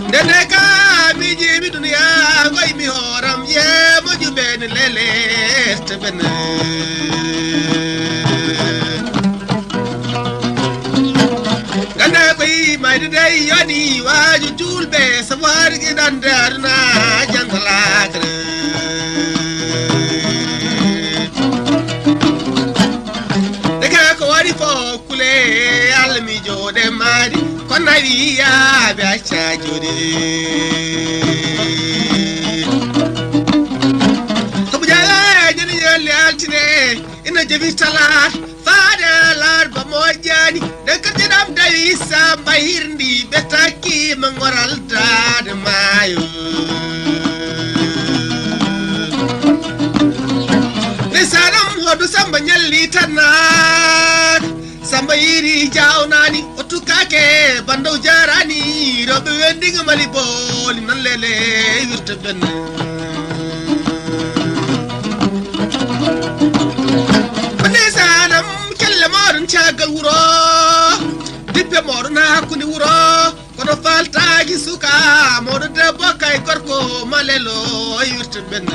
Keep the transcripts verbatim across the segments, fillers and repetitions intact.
Ndene ka mi jiimi duniya, ngoy mi hooram ye mo juɓen lele te ben. Ganda koy mayde dey yoni waaju julɓe, sabu har giɗande aduna janngo laakara. Daga ko waɗi fof kule, Allah mi jooɗe maari, kono a wiya ɓe acca jooɗe. Sabu jala jeni yolli altine, ina jemi talaata, faade alarba moƴƴani, nden kadi ɗam dawi samba hirndi, ɓe takki ma ngoral daade maayo. Ndesanam hodo samba ñalli tannaaka, samba yiri jawnani, o tukkake bandow jarani, rewɓe wendiga mali booli nan lele wirta ben. Ndesanam kelle moɗon caggal wuro, dippe moɗon hakkunde wuro, kono faltaaki suka moɗo debbo kay gorko malelo wirta ben.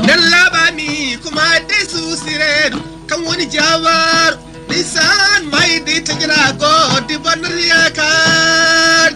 Nden laaɓami kuma de susireedu, kam woni jawaaru, lisan maydi taƴanaago di bonnata yaakaar.